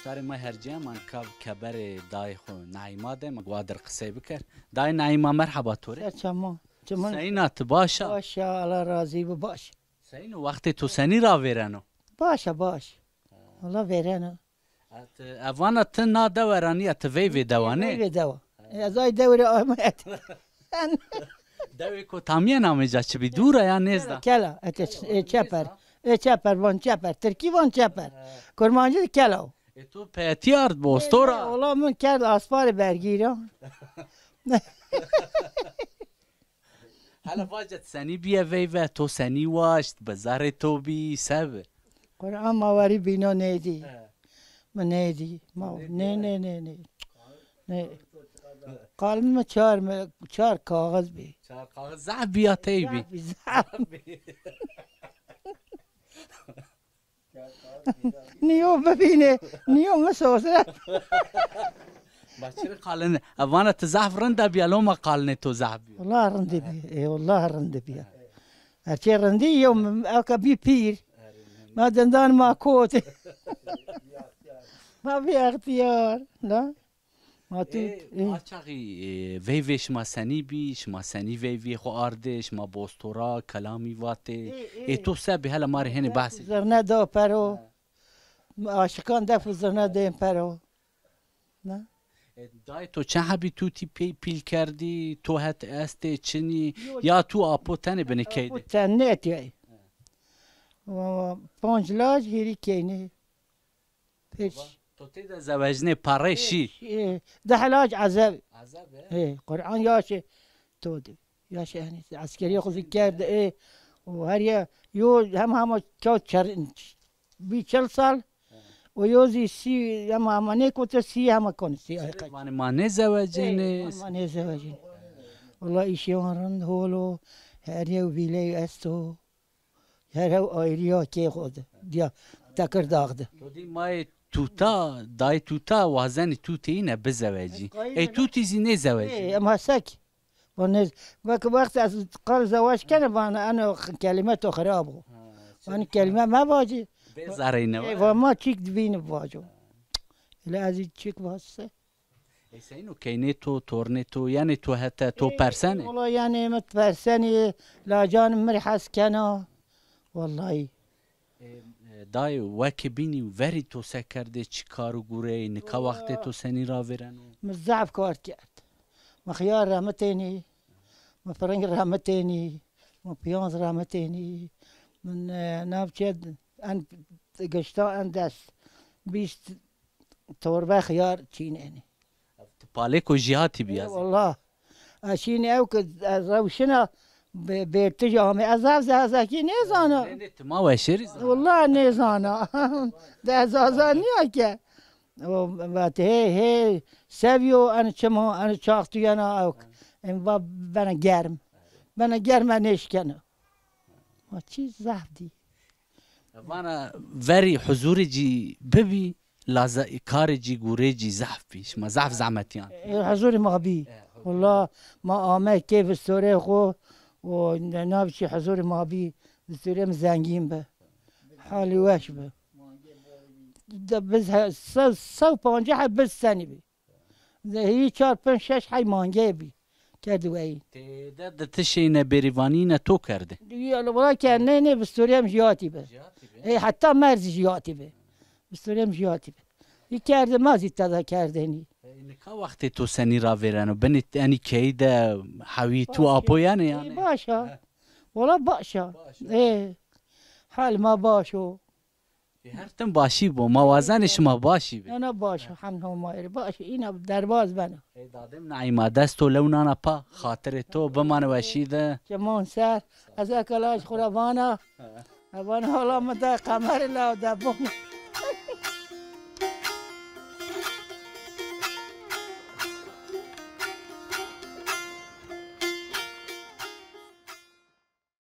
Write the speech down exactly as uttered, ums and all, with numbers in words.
Sarê ma hercîya ma nika keberê dayê xo Naîma de, ma guadir qisey biker. Dayê Naîma, merheba to rê. Ser çaman. Çaman. Seyna, ti baş a? Baş a, Allah razî bi, baş. Seyno, wextê to senî ravêreno? Baş a, baş. Allah vêreno. E, ti, e, vana ti na dewe ra nîya, ti veyvê dewa nê? Veyvê dewa. Ez ay dewe ra amaya. Dewê ko tamîye namê ca çi bî? Dûr a ya nêzda? Kela, ete ç-, e, çeper. E, çeper, van çeper. Tirkî van çeper. Kurmancî de kela o. E, to peyetî ard bi ostor a? E, ola min kerd asparê bergîra. Hele vace, senî bîye veyve, to senî waşt, bi zerrê to bî, se bi? Quran ma werî bîna nêdî. He. Mi nêdî. Ma nê, nê, nê, nê. Nê. Qalin mi çar mi, çar kaxiz bî. Çar kaxiz zaf bî ya tey bî? Zaf bî, zaf. Nîyo bibîne, nîyo mi sose. Başirî qalin. E, vana ti zaf rind a bîya, loma qalinê to zaf bîyo. Wullah rindî bî. E, wullah rindî bîya. Her çê rindî yo, ewka bî pîr. Ma dindan ma kot. Ma bî extîyar. La. Ma tu, e, e. A çaxî, e, veyvê şima senî bî, şima senî veyvê xo ardê, şima bostora, kelamî vatê. E, e. Ê to se bî, hele ma rê hênî behsê. Zirne da pero. Ha. Aşiqan def û zirne dên pero. Na? E, dayê to çend hebî tutî pey pîl kerdî, to het estê, çinî, yo, ya tu apo tenê binê key de? Apo tenê etîyayî. Ha. Panc lac, hîrî keynî. Pêş. Baba, to têde zewecnê, perrê şî. Ê, ê, deh lac ezeb. Ezeb e? Ê, Quran yaşê to de. Yaşê henî eskerîya xo zî kerd, ê, û her ye, yo hem hema kewt çer-, bî çil sal. He. Û yo zî sî hema, hema nêkote, sî hema konê, sî ay qeç. Vanê ma nêzewecênê. Ê, ma nêzewecênê. Wullah îşê wan rind hol o, her yew vîleyî esto. Her hew ayrîya kê xo de. Dîya Tekirdax de. To dî mayê tuta, dayê tuta wazenî tutê îne bizewecî. Ey tutî zî nêzewecî. Ê, ema sek. Van nêz-, wek wext ez qal zewac kene, van eno kelîme to xirab o. Ha, van kelîme mevacî. Bê zereyne. Ê, van ma çîk dibîni vaco. Île ez çîk vase. Ê seyno, keynê to, tornê to, yanî to hete, to persenê? Wala yanî mi persenê, lacan mi rê hes kena. Wallahî. Ê, e, dayê, wekî bînî verî to se kerdê, çi kar û gureyê, nika wextê to senî ravêreno? Mi zaf kar kerd. Mi xiyar remitênî, mi firing remitênî, mi pîyanz remitênî, min, e, navçe en gişta en dest bîst torbe xiyar çînenî. Ti palêko jîhatî bî ya zî? Ê, wullah. Ez şînî ew ki ez rewşina bê-, bêrtij amê. Ez zaf zazakî nêzana. Nê, nê, ti ma weşêrî zana. Wullah nêzana. De ez zaza nîya ke. O vat hê, hê, sevîyo en çimo, en çax tu yena ew ki. En va bena germ. Bena germ, ez nêşkena. Ma çî zaf dî. Vana verî huzurê cî bibî, la ze-, karê cî, gurê cî zaf bî. Şima zaf zehmetîyan. E, huzurê ma bî. E, huzur. Wullah, ma ame kê vistorê xo û ne-, nav çî huzurê ma bî. Vistorê mi zengîn bi. Halî weş bi. De biz he-, se-, sey û pancî heb biz senî bî. Hî çar, penc, şeş hey mangeyê bî. Kerdî weyî. Têde di tişê îne bêrîvanî îne to kerdê? Ya, wala ke nê, nê, vistorîya mi jîyatî bi. Jîyatî bi? Ê, heta merz jîyatî bi. Vistorîya mi jîyatî bi. Hî kerdî ma zî teda kerdênî. Ê, nika wextê to senî ravêreno? Binê enî keyî de hewî tu apo yenê yanî? Ê, baş a. He. Wala baş a. Baş a. Ê, hal ma baş o. Ê, her tim başî bo. Ma wazenê şima başî bê. Na, na, baş o. Hemd Homayî rê. Baş o. Îna derbaz bena. Ê, dadê mi Naîma, dest to lew nana pa. Xatirê to bimane weşî de. Çiman ser. Ez eke laj xo ra vana. He. Vana hala mi de qemerê law de bo.